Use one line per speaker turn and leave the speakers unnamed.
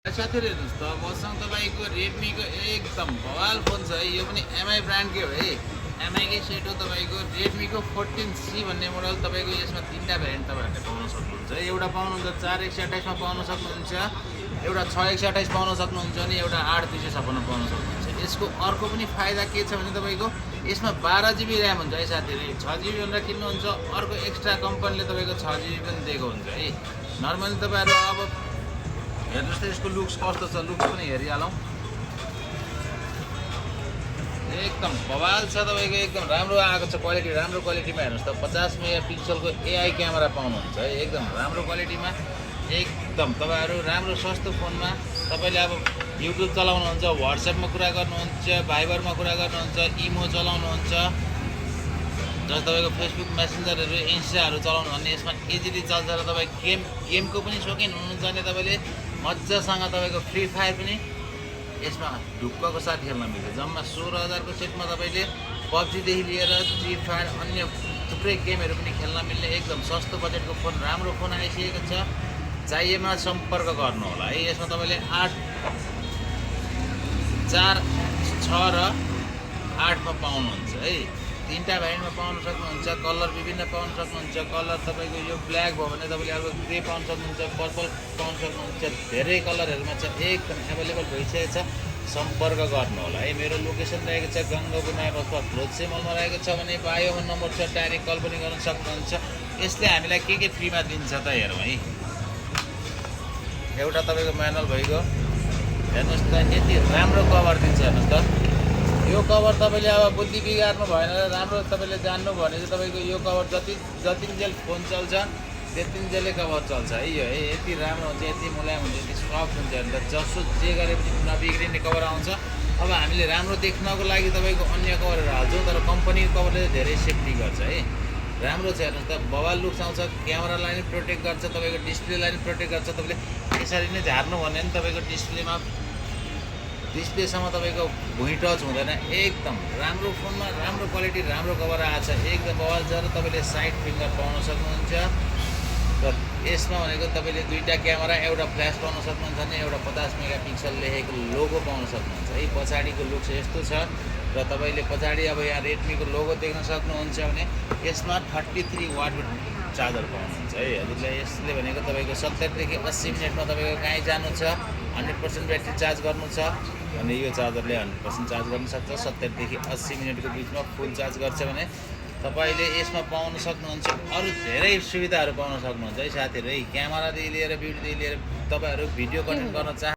साथीहरु हेर्नुस् त मसँग तपाईको Redmi को एकदम बवाल फोन छ है। यो पनि MI ब्रान्डकै हो है। MI कै सेट हो तपाईको Redmi को 14C भन्ने मोडल तपाईको यसमा तीनटा भेरिएन्ट तपाईहरुले पाउन सक्नुहुन्छ। एउटा पाउनुहुन्छ 4128 मा पाउन सक्नुहुन्छ, एउटा 6128 पाउन सक्नुहुन्छ अनि एउटा 8256 पाउन सक्नुहुन्छ। यसको अर्को पनि फाइदा के छ भने तपाईको यसमा 12GB RAM हुन्छ है साथीहरु। 6GB भनेर किन्नुहुन्छ अर्को एक्स्ट्रा कम्पनीले तपाईको 6GB पनि दिएको हुन्छ है। नर्मली तपाईहरु अब हेर्नुस् त यसको लुक्स कस्तो छ, लुक्स पनि हेरिहालौं। एकदम बवाल छ तपाईको, एकदम राम्रो आएको छ क्वालिटी, राम्रो क्वालिटीमा हेर्नुस् त 50 मेगापिक्सलको AI क्यामेरा पाउनुहुन्छ है। एकदम राम्रो क्वालिटीमा, एकदम तपाईहरु राम्रो सस्तो फोनमा तपाईले अब युट्युब चलाउनुहुन्छ, व्हाट्सएपमा कुरा गर्नुहुन्छ, भाइबरमा कुरा गर्नुहुन्छ, इमो चलाउनुहुन्छ, जस्तो तपाईको फेसबुक मेसेन्जरहरु, इन्स्टाहरु चलाउनु भने यसमा इजिली चल्छ र तपाई गेमको पनि शौकिन हुनुहुन्छ भने तपाईले मज्जासँग तपाईको फ्री फायर पनि यसमा ढुक्कको साथ खेल्न मिल्छ। जम्मा 16000 को सेटमा तपाईले पबजी देखि लिएर फ्री फायर अन्य थुप्रै गेमहरु पनि खेल्न मिल्ने एकदम सस्तो बजेटको फोन, राम्रो फोन आइसकेको छ। चाहिएमा सम्पर्क गर्नु होला है। यसमा तपाईले 8, 4, 6 र 8 मा पाउनुहुन्छ है। तीनटा भेरिएन्टमा पाउन सक्नुहुन्छ। कलर विभिन्न पाउन सक्नुहुन्छ। कलर तपाईको यो ब्ल्याक भयो भने तपाईले अर्को ग्रे पाउन सक्नुहुन्छ, पर्पल पाउन सक्नुहुन्छ। धेरै कलरहरुमा छ, एकदम अवेलेबल भइसकेको छ। सम्पर्क गर्नु होला है। मेरो लोकेसन रहेको छ गङ्गापुरमा अथवा क्लोथ्स मलमा रहेको छ भने बायो नम्बर छ, डाइरेक्ट कल पनि गर्न सक्नुहुन्छ। यसले हामीलाई के फ्रीमा दिन्छ त हेरौँ है। एउटा तपाईको म्यानुअल भइगयो, हेर्नुस् त यति राम्रो कभर दिन्छ। हेर्नुस् त यो कभर तपाईले अब बुद्धि बिगार्नु भएन, राम्रो तपाईले जान्नु भने चाहिँ तपाईको यो कभर जतिन्जेल फोन चल्छ त्यतिन्जेलै कभर चल्छ है। यो यति राम्रो हुन्छ, यति मुलायम हुन्छ, यति सफ्ट हुन्छ। अन्त जसो जे गरे पनि नबिग्रिने कभर आउँछ। अब हामीले राम्रो देख्नको लागि तपाईको अन्य कभरहरु हाल्छौँ, तर कम्पनीको कभरले धेरै सेफ्टी गर्छ है। राम्रो छ। हेर्नुस् त बवाल लुक्स आउँछ, क्यामेरालाई पनि प्रोटेक्ट गर्छ, तपाईको डिस्प्लेलाई पनि प्रोटेक्ट गर्छ। तपाईले यसरी नै झार्नु भने नि तपाईको डिस्प्लेसम्म तपाईको भुइँ टच हुँदैन। एकदम राम्रो फोनमा राम्रो क्वालिटी, राम्रो कभर आछ, एकदम बवाल छ। र तपाईले साइड फिङ्गर पाउन सक्नुहुन्छ। र यसमा भनेको तपाईले दुईटा क्यामेरा, एउटा फ्ल्यास पाउन सक्नुहुन्छ अनि एउटा 50 मेगापिक्सल लेखेको लोगो पाउन सक्नुहुन्छ है। पछाडीको लुक्स यस्तो छ र तपाईले पछाडी अब यहाँ Redmi को लोगो देख्न सक्नुहुन्छ भने यसमा 33 वाटको चार्जर पाउनुहुन्छ है। हजुरलाई यसले भनेको तपाईको 70 देखि 80 मिनेटमा तपाईको कहीँ जानु छ, 100% ब्याट्री चार्ज गर्नु छ भने यो चार्जरले 100% चार्ज गर्न सक्छ। 70 देखि 80 मिनेटको बिचमा फुल चार्ज गर्छ भने तपाईले यसमा पाउन सक्नुहुन्छ। अरु धेरै सुविधाहरु पाउन सक्नुहुन्छ है साथीहरु है। क्यामेरादेखि लिएर भिडियोदेखि लिएर तपाईहरु भिडियो कन्टेन्ट गर्न